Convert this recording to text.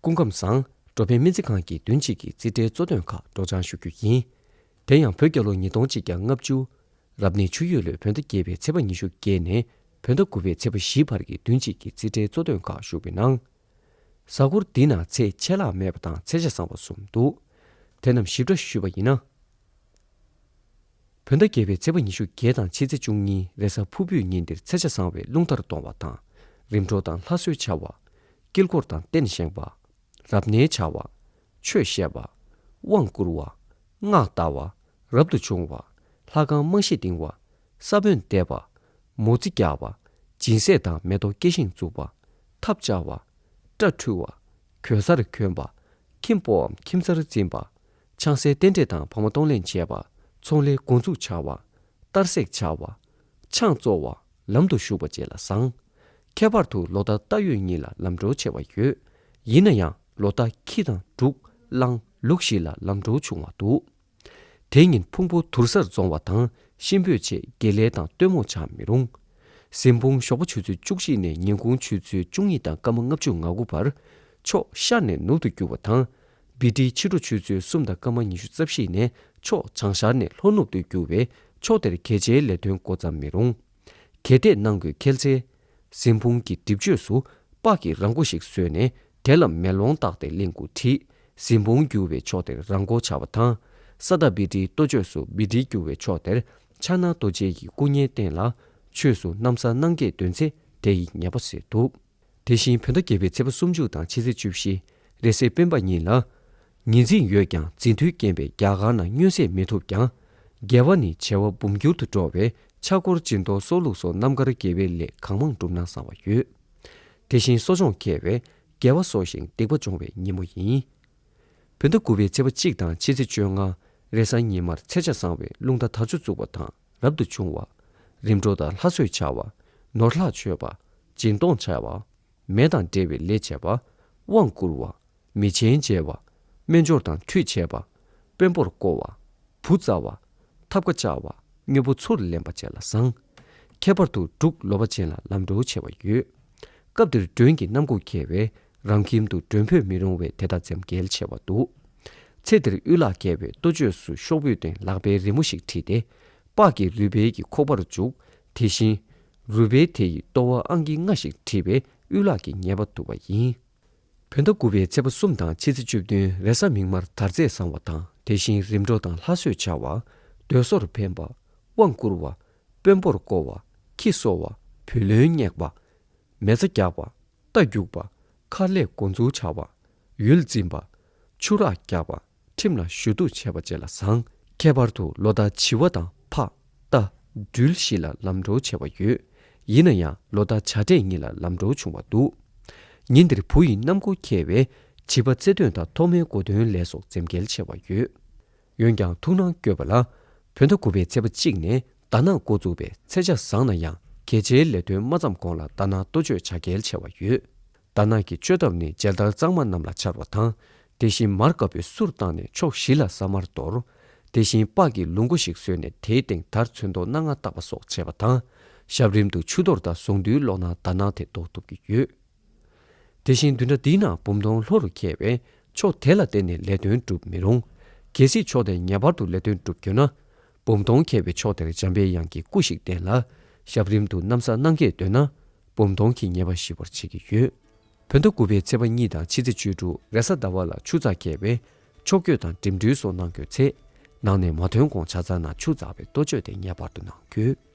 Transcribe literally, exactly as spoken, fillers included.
སྐུ་ཁམས་བཟང་། འགྲོ་ཕན་སྨན་རྩིས་ཁང་གི་བདུན་གཅིག་གི་རྩིས་ཁྲའི་གཙོ་དོན་ཁག་སྒྲོག་སྦྱང་ཞུ་རྒྱུ་ཡིན། དེ་ཡང་བོད་རྒྱལ་ལོ་ཉིས་སྟོང་གཅིག་བརྒྱ་ལྔ་བཅུ། རབ་གནས་ཆུ་ཡོས་ལོའི་བོད་ཟླ་བརྒྱད་པའི་ཚེས་པ་ཉི་ཤུ་བརྒྱད་ནས་བོད་ཟླ་དགུ་པའི་ཚེས་པ་བཞི་བར་གྱི་བདུན་གཅིག་གི་རྩིས་ཁྲའི་གཙོ་དོན་ཁག་ཞུས་པའི་ནང་། གཟའ་འཁོར་འདིའི་ནང་ཚེས་ཆད་ལྷག་མེད་པ་དང་ཚེས་ཆ་བཟང་བ་གསུམ་འདུག་དེ་རྣམས་ཞིབ་ཕྲ་ཞུས་པ་ཡིན་ན། བོད་ཟླ་བརྒྱད་པའི་ཚེས་པ་ཉི་ཤུ་བརྒྱད་དང་ཕྱི་ཚེས་བཅུ་གཉིས་རེས་གཟའ་ཕུར་བུའི་ཉིན་འདིར་ཚེས་ཆ་བཟང་བའི་རླུང་རྟར་གཏོང་བ་དང་། རིམ་གྲོ་དང་ལྷ་གསོལ་བྱ་བ། དཀྱིལ་འཁོར་དང་རྟེན་བཞེངས་པ། རབ་གནས་བྱ་བ། ཆོས་བཤད་པ། དབང་བསྐུར་བ། སྔགས་བཟླ་བ། རབ་ཏུ་བྱུང་བ། ལྷ་ཁང་རྨང་གཞི་བཏིང་བ། ས་བོན་འདེབས་པ། མོ་རྩིས་རྒྱག་པ། སྦྱིན་སྲེག་དང་མེ་ཏོག་སྐྱེ་ཤིང་བཙུགས་པ། ཐབ་བཅའ་བ། སྐྲ་འཁྲུ་བ། གོས་གསར་གྱོན་པ། ཁྱིམ་སྤོའམ་ཁྱིམ་ཚར་འཛིན་པ། ཆང་སའི་རྟེན་འབྲེལ་དང་ཕ་མ་གཏོང་ལེན་བྱས་པ། ཚོང་ལས་འགོ་འཛུགས་བྱ་བ། གཏར་སྲེག་བྱ་བ། ཆང་བཙོ་བ། ལམ་དུ་ཞུགས་པ་བཅས་ལ་བཟང་། ཁྱད་པར་དུ་ལོ་ཟླ་རྟ་ཡོས་གཉིས་ལ་ལམ་འགྲོ་ཆེ་བ་ཡོད། ཡིན་ན་ཡང་ལོ་ཟླ་ཁྱི་དང་འབྲུག་གླང་ལུག་བཞི་ལ་ལམ་འགྲོ་ཆུང་བ་འདུག་དེ་ཉིན་ཕུང་པོ་དུར་སར་རྫོང་བ་དང་གཤིན་པོས་ཆེ་དགེ་ལས་དང་སྟོན་མོ་བྱ་མི་རུང་། གཟིམ་དཔུང་ཞོགས་པ་ཆུ་ཚོད་བཅུ་གཅིག་ནས་ཉིན་གུང་ཆུ་ཚོད་བཅུ་གཉིས་དང་སྐར་མ་ལྔ་བཅུ་ང་དགུ་བར་ཕྱོགས་ཤར་ནས་ནུབ་ཏུ་རྒྱུ་བ་དང་། བི་ཏི་ཕྱི་དྲོ་ཆུ་ཚོད་གསུམ་དང་སྐར་མ་ཉི་ཤུ་རྩ་བཞི་ནས་ཕྱོགས་བྱང་ཤར་ནས་ལྷོ་ནུབ་ཏུ་རྒྱུ་བས་ཕྱོགས་དེར་གལ་ཆེའི་ལས་དོན་འགོ་བརྩམ་མི་རུང་། གལ་ཏེ་གནང་དགོས་ཁེལ་ཚེ། གཟིམ་དཔུང་གི་སྒྲིབ་གཅོད་སུ་སྤགས་ཀྱི་ར་མགོ་ཞིག་བཟོས་ནས་དེ་ལ་མེ་ལོང་བཏགས་ཏེ་གླིང་དགུ་བྲིས། གཟིམ་དཔུང་རྒྱུ་བའི་ཕྱོགས་དེར་ར་མགོ་བྱ་བ་དང་། ས་བདག་བི་ཏིའི་གཏོ་བཅོས་སུ་བི་ཏི་རྒྱུ་བའི་ཕྱོགས་དེར་ཕྱག་ན་རྡོ་རྗེ་ཡི་སྐུ་བརྙན་བསྟན་ལ་ཆོས་སུ་གནམ་ས་སྣང་གས་འདོན་ཚེ་དེ་ཡི་ཉེས་པ་སེལ་ཐུབ། དེ་བཞིན་བོད་ཟླ་བརྒྱད་པའི་ཚེས་པ་སུམ་ཅུ་དང་ཕྱི་ཚེས་བཅུ་བཞི། རེས་གཟའ་སྤེན་པ་ཉིན་ལ། ཉི་འཛིན་ཡོད་ཀྱང་འཛིན་མཐུའི་རྐྱེན་པས་རྒྱ་གར་ནང་མངོན་གསལ་མི་ཐུབ་ཀྱང་། དགེ་བ་ནི་བྱེ་བ་འབུམ་འགྱུར་དུ་འགྲོ་བས་ཕྱག་སྐོར་སྦྱིན་གཏོང་སྲོག་བླུགས་སོགས་རྣམ་དཀར་དགེ་བའི་ལས་གང་མང་བསྒྲུབས་ན་བཟང་བ་ཡོད། དེ་བཞིན་གསོ་སྦྱོང་མཁས་པས་དགེ་བ་གསོ་ཞིང་སྡིག་པ་སྦྱོང་བའི་ཉིན་མོ་ཡིན། བོད་ཟླ་དགུ་པའི་ཚེས་པ་གཅིག་དང་ཕྱི་ཚེས་བཅོ་ལྔ། རེས་གཟའ་ཉི་མར་ཚེས་ཆ་བཟང་བའི་རླུང་རྟ་དར་ལྕོག་བཙུགས་པ་དང་རབ་ཏུ་བྱུང་བ། རིམ་གྲོ་དང་ལྷ་གསོལ་བྱ་བ། ནོར་ལྷག་མཆོད་པ། སྦྱིན་གཏོང་བྱ་བ། མེ་དང་འབྲེལ་བའི་ལས་བྱེད་པ། དབང་བསྐུར་བ། མི་ཆེན་མཇལ་བ། སྨན་སྦྱོར་དང་ཁྲུས་བྱེད་པ། དཔོན་པོར་བསྐོ་བ། བུ་བཙའ་བ། ཐབ་ཀ་བཅའ་བ། དངོས་པོ་ཚུར་ལེན་པ་བཅས་ལ་བཟང་། ཁྱད་པར་དུ་འབྲུག་ལོ་པ་ཅན་ལ་ལམ་འགྲོ་ཆེ་བ་ཡོད། སྐབས་འདིར་མགྲོན་གྱི་རྣམ་འགུག་མཁས་པས་རང་ཁྱིམ་དུ་མགྲོན་འབོད་མི་རུང་བས་དེ་དག་འཛེམ་གལ་ཆེ་བ་འདུག་ཚེ་འདིར་གཡུལ་ལྷ་མཁས་པས་གཏོ་བཅོས་སུ་ཤོག་བུའི་སྟེང་ལག་པའི་རི་མོ་ཞིག་བྲིས་ཏེ། སྤགས་ཀྱི་རུས་སྦལ་གྱི་ཁོག་པར་འཇུག་དེ་བཞིན། རུས་སྦལ་དེ་ཡི་ལྟོ་བ་ཨང་ཀི་ལྔ་ཞིག་བྲིས་པས་གཡུལ་ལྷ་གི་ཉེས་པ་འདུལ་བ་ཡིན། བོད་ཟླ་དགུ་པའི་ཚེས་པ་གསུམ་དང་ཕྱི་ཚེས་བཅུ་བདུན་རེས་གཟའ་མིག་དམར་དར་ཚེས་བཟང་བ་དང་དེ་བཞིན་རིམ་གྲོ་དང་ལྷ་གསོལ་བྱ་བ། འདོད་གསོལ་འཕེན་པ། དབང་བསྐུར་བ། དཔོན་པོར་བསྐོ་བ། ཁྱི་གསོ་བ། བུ་ལོན་བསྙེགས་པ། མེ་བཙའ་རྒྱག་པ། རྟ་རྒྱུག་པ། མཁར་ལས་འགོ་འཛུགས་བྱ་བ། ཡུལ་འཛིན་པ། ཆུ་རགས་རྒྱག་པ། ཁྲིམས་ལ་ཞུ་གཏུག་བྱེད་པ་བཅས་ལ་བཟང་། ཁྱད་པར་དུ་ལོ་ཟླ་བྱི་བ་དང་ཕག་རྟ། སྦྲུལ་བཞི་ལ་ལམ་འགྲོ་ཆེ་བ་ཡོད། ཡིན་ན་ཡང་ལོ་ཟླ་བྱ་སྤྲེལ་ཉིན་ལ་ལམ་འགྲོ་ཆུང་བ་འདུག་ཉིན་འདིར་བུ་ཡི་རྣམ་མགོ་མཁས་པས་བྱིས་པ་བརྩེ་འདོད་དང་ཐོག་མའི་གོ་སྟོན་ལས་སོགས་འཛེམ་གལ་ཆེ་བ་ཡོད། འོན་ཀྱང་ཐུགས་སྣང་བསྐྱོད་པ་ལ། བོད་ཟླ་དགུ་པའི་ཚེས་པ་གཅིག་ནས་ཟླ་ནག་འགོ་བཙུགས་པས་ཚེས་ཆ་བཟང་ན་ཡང་གལ་ཆེའི་ལས་དོན་མ་བརྩམས་གོང་ལ་ཟླ་ནག་གཏོ་བཅོས་བྱ་གལ་ཆེ་བ་ཡོད། ཟླ་ནག་གི་བཅོས་ཐབས་ནི་མཇལ་དར་གཙང་མ་གནམ་ལ་འཕྱར་བ་དང་། དེ་བཞིན་མར་དཀར་པོའི་གསུར་བཏང་ནས་ཕྱོགས་བཞི་ལ་ས་དམར་གཏོར། དེ་བཞིན་སྤགས་ཀྱི་ལུག་མགོ་ཞིག་བཟོས་ནས་དེའི་སྟེང་དར་ཚོན་མདོག་སྣ་ལྔ་བཏགས་པ་སོགས་བྱས་པ་དང་། ཞབས་རིམ་དུ་ཆུ་གཏོར་དང་གཟུངས་འདུས་ཀློག་ན་ཟླ་ནག་དེ་ཟློག་ཐུབ་ཀྱི་ཡོད། དེ་བཞིན་བདུན་ཕྲག་འདིའི་ནང་འབུམ་སྟོང་ལྷོ་རུ་འཁེལ་བས་ཕྱོགས་དེ་ལ་བརྟེན་ནས་ལས་དོན་སྒྲུབ་མི་རུང་། གལ་སྲིད་ཕྱོགས་དེར་ངེས་པར་དུ་ལས་དོན་སྒྲུབ་དགོས་ན། འབུམ་སྟོང་འཁེལ་བའི་ཕྱོགས་དེར་འཇམ་པའི་དབྱངས་ཀྱི་སྐུ་ཞིག་བསྟན་ལ། ཞབས་རིམ་དུ་གནམ་ས་སྣང་གས་འདོན་ན། འབུམ་སྟོང་གི་ཉེས་པ་ཞི་བར་བྱེད་ཀྱི་ཡོད། བོད་ཟླ་དགུ་པའི་ཚེས་པ་གཉིས་དང་ཕྱི་ཚེས་བཅུ་དྲུག་རེས་གཟའ་ཟླ་བ་ལ་ཆུ་ཚགས་འཁེལ་བས། ཕྱོགས་བསྐྱོད་དང་འགྲིམ་འགྲུལ་སོགས་གནང་དགོས་ཚེ། ནང་ནས་མ་ཐོན་གོང་ཆ་ཚང་ནང་ཆུ་འཛག་པའི་གཏོ་བཅོས་དེ་ངེས་པར་དུ་གནང་དགོས།